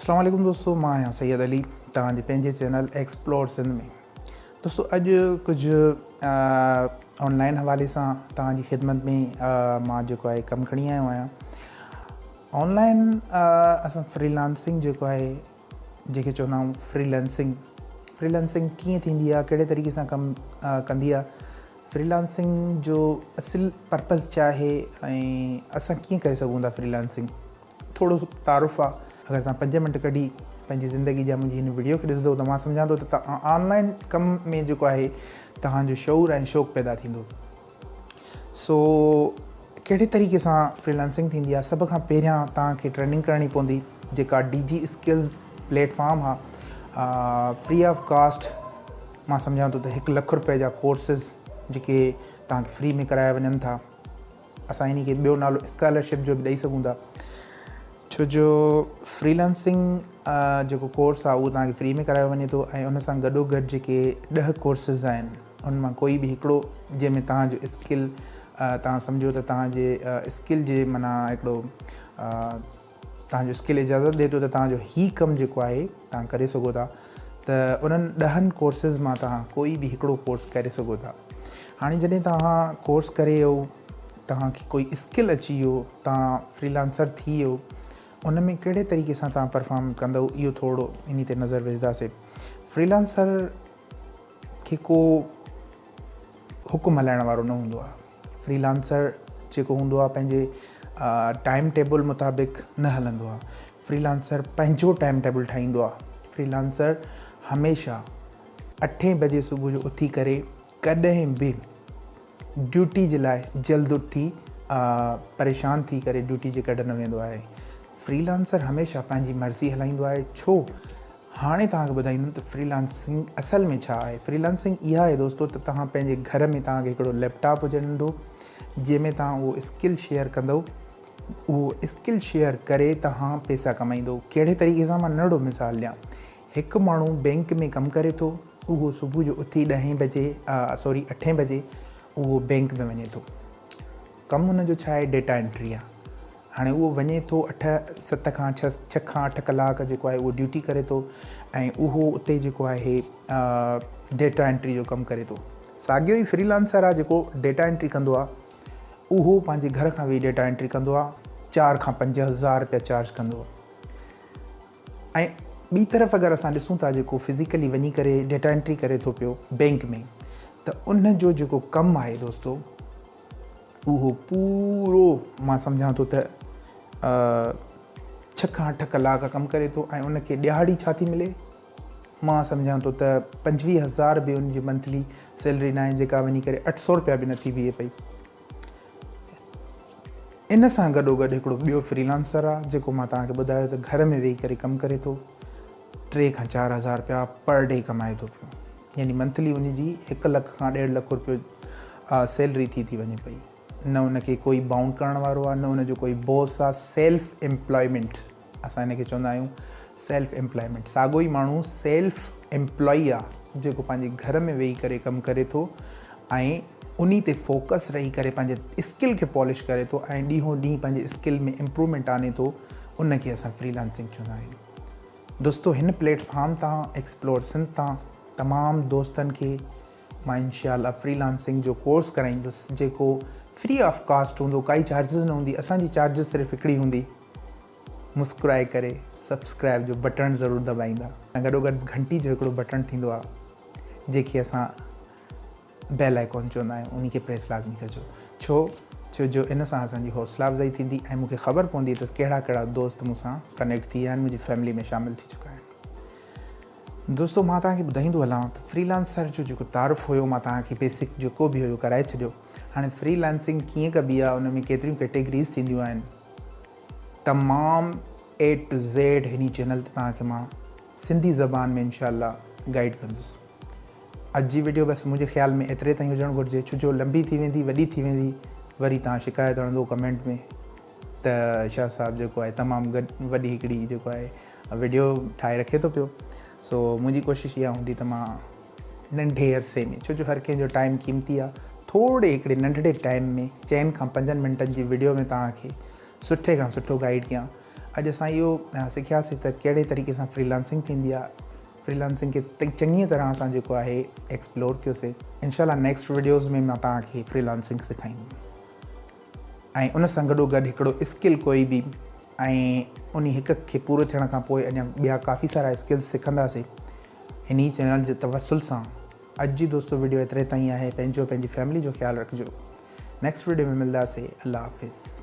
اسلام عليڪم دوستو مان آهيان سيد علي توهان جي پنهنجي چينل ايڪسپلور سنڌ ۾ دوستو اڄ ڪجهه آن لائن حوالي سان توهان جي خدمت ۾ مان جيڪو آهي ڪم کڻي آيو آهيان آن لائن اسان فري لانسنگ جيڪو آهي جنهن کي چوندا آهيون فري لانسنگ فري لانسنگ ڪيئن ٿيندي آهي ڪهڙي طريقي سان ڪم ڪندي آهي فري لانسنگ جو اصل پرپز ڇا آهي ۽ اسان ڪيئن ڪري سگهون ٿا فري لانسنگ ٿورو سو تعارف آ اگر توهان پنج منٽ ڪڍي پنهنجي زندگي جا منهنجي هن وڊيو کي ڏسندو ته مان سمجهان ٿو ته توهان آن لائن ڪم ۾ جيڪو آهي توهان جو شعور ۽ شوق پيدا ٿيندو. سو ڪهڙي طريقي سان فري لانسنگ ٿيندي آ سڀ کان پهريان توهان کي ٽريننگ ڪرڻي پوندي جيڪا ڊي جي اسڪلز پليٽ فارم آ فري آف ڪاسٽ مان سمجهان ٿو ته هڪ لک روپئي جا ڪورسز جيڪي توهان کي فري ۾ ڪرايا وڃن ٿا. اسان انهي کي ٻيو نالو اسڪالرشپ جو به ڏئي سگهون ٿا ڇو جو فري لانسنگ جيڪو ڪورس آهي اهو توهان کي فري ۾ ڪرايو وڃي ٿو ۽ ان سان گڏو گڏ جيڪي ڏهه ڪورسز آهن ان مان ڪوئي به هڪڙو جنهن ۾ توهان جو اسڪل توهان سمجهو ته توهان جي اسڪل جي معنيٰ هڪڙو توهان جو اسڪل اجازت ڏئي ٿو ته توهان جو هي ڪم جيڪو آهي توهان ڪري سگهو ٿا ته انهن ڏهن ڪورسز مان توهان ڪوئي به هڪڙو ڪورس ڪري سگهو ٿا هاڻي جڏهن توهان ڪورس ڪري ويو توهان کي ڪوئي اسڪل اچي ويو توهان فري لانسر ٿي ويو ان ۾ ڪهڙي طريقي سان توهان پرفارم ڪندو اهو ٿورو انهي تي نظر وجهنداسي فري لانسر کي ڪو حڪم هلائڻ وارو نه هوندو آهي. فري لانسر جيڪو هوندو آهي پنهنجي ٽائيم ٽيبل مطابق نه هلندو آهي. فري لانسر پنهنجو ٽائيم ٽيبل ٺاهيندو آهي. فري لانسر هميشه اٺين بجي صبح جو اٿي ڪري ڪڏهن به ڊيوٽي جي لاء جلد اٿي پريشان ٿي ڪري ڊيوٽي جي ڪڍ نه ويندو آهي. فري لانسر هميشه پنهنجي مرضي هلائيندو آهي ڇو هاڻي توهان کي ٻڌائيندم ته فري لانسنگ اصل ۾ ڇا آهي. فري لانسنگ اها آهي دوستو ته توهان پنهنجي گهر ۾ توهان کي هڪڙو ليپ ٽاپ هجي ننڍو جنهن ۾ توهان اهو اسڪل شيئر ڪندو اهو اسڪل شيئر ڪري توهان پيسا ڪمائيندو ڪهڙي طريقي سان مان ننڍڙو مثال ڏيان هڪ ماڻهو بينڪ ۾ ڪم ڪري ٿو اهو صبح جو اٿي ڏهين بجي سوري اٺين بجي اهو بينڪ ۾ وڃي ٿو ڪم ان جو ڇا آهي ڊيٽا انٽري آهي هاڻي اهو وڃي ٿو اٺ ست کان ڇهه ڇهه کان اٺ ڪلاڪ جيڪو آهي اهو ڊيوٽي ڪري ٿو ۽ اهو اتي جيڪو آهي ڊيٽا انٽري جو ڪم ڪري ٿو ساڳيو ئي فري لانسر آهي جيڪو ڊيٽا انٽري ڪندو آهي اهو پنهنجي گهر کان ويهي ڊيٽا انٽري ڪندو آهي چار کان 5000 روپيا چارج ڪندو آهي ۽ ٻي طرف اگر اسان ڏسون ٿا جيڪو فزيڪلي وڃي ڪري ڊيٽا انٽري ڪري ٿو پيو بينڪ ۾ ته ان جو جيڪو ڪم آهي دوستو اهو پورو مان سمجهان ٿو ته ڇهه کان اٺ ڪلاڪ ڪم ڪري ٿو ۽ ان کي ڏهاڙي ڇا ٿي ملي مان سمجهان ٿو ته 25000 به ان جي منٿلي سيلري ناهي جيڪا وڃي ڪري 800 روپيا به نٿي بيهي پئي ان سان گڏو گڏ هڪڙو ٻيو فري لانسر آهي جيڪو مان توهان کي ٻڌايو ته گهر ۾ ويهي ڪري ڪم ڪري ٿو ٽي کان 4000 روپيا پر ڊي ڪمائي ٿو پيو يعني منٿلي ان جي هڪ لک کان ڏيڍ لک روپيو سيلري ٿي ٿي وڃي پئي نه ان کي ڪوئي بائونڊ ڪرڻ وارو آهي نه ان جو ڪوئي باس آهي سيلف امپلائمينٽ اسان ان کي چوندا آهيون سيلف امپلائمينٽ ساڳو ئي ماڻهو سيلف امپلائي آهي جيڪو پنهنجي گهر ۾ ويهي ڪري ڪم ڪري ٿو ۽ انهي تي فوڪس رهي ڪري پنهنجي اسڪل کي پالش ڪري ٿو ۽ ڏينهون ڏينهن پنهنجي اسڪل ۾ امپروومينٽ آڻي ٿو ان کي اسان فري لانسنگ چوندا آهيون دوستو هن پليٽ فارم تان ايڪسپلور سنڌ تان تمام دوستن کي مان انشاء الله فري لانسنگ جو ڪورس ڪرائيندس جيڪو فري آف ڪاسٽ هوندو ڪائي چارجز نه هوندي اسان جي چارجز صرف هڪڙي هوندي مسڪرائي ڪري سبسڪرائب جو بٽڻ ضرور دٻائيندا ۽ گڏو گڏ گهنٽي جو هڪڙو بٽڻ ٿيندو آهي جنهن کي اسان بيل آئيڪون چوندا آهيون انهي کي پريس لازمي ڪجو ڇو ڇو جو ان سان اسان جي حوصلا افزائي ٿيندي ۽ مون کي خبر پوندي ته ڪهڙا ڪهڙا دوست مون سان ڪنيڪٽ ٿي ويا آهن منهنجي فيملي ۾ شامل ٿي چڪا آهن دوستو مان توهان کي ٻڌائيندو هلان ته فري لانسر جو جيڪو تعارف هيو مان توهان کي بيسڪ جيڪو به هيو ڪرائي ڇڏيو هاڻي فري لانسنگ ڪيئن ڪبي آهي ان ۾ ڪيتريون ڪيٽيگريز ٿينديون آهن تمام اي ٽو زيڊ هني چينل تي توهان کي مان سنڌي زبان ۾ انشاء الله گائيڊ ڪندس اڄ جي وڊيو بس منهنجي خيال ۾ ايتري تائين هجڻ گهرجي ڇو جو لنبي ٿي ويندي وڏي ٿي ويندي وري توهان شڪايت هڻندو ڪمينٽ ۾ ته شاهه صاحب جيڪو آهي تمام گڏ وڏي هڪڙي جيڪو آهي وڊيو ٺاهي رکي ٿو پيو سو منهنجي ڪوشش اها هوندي ته مان ننڍي عرصي ۾ ڇو جو هر ڪنهن جو ٽائيم قيمتي آهي ٿوري هڪڙي ننڍڙي ٽائيم ۾ چئن کان پنجن منٽن جي وڊيو ۾ توهان کي سٺي کان سٺو گائيڊ ڪيان اڄ اسان اهو سکياسي ته ڪهڙي طريقي سان فريلانسنگ ٿيندي آهي. فريلانسنگ کي چڱي طرح اسان جيڪو آهي ايڪسپلور ڪيوسي. انشاء الله نيڪسٽ وڊيوز ۾ مان توهان کي فريلانسنگ سکائيندم ۽ ان سان گڏو گڏ هڪڙو اسڪل ڪوئي به ۽ انهي هڪ کي پورو ٿيڻ کان پوء اڃا ٻيا ڪافي سارا اسڪلز سکنداسي هن ئي چينل جي توسل سان. اڄ جي دوستو وڊيو ايتري تائين آهي پنهنجو پنهنجي فيملي جو خيال رکجو نيڪسٽ وڊيو ۾ ملداسي الله حافظ.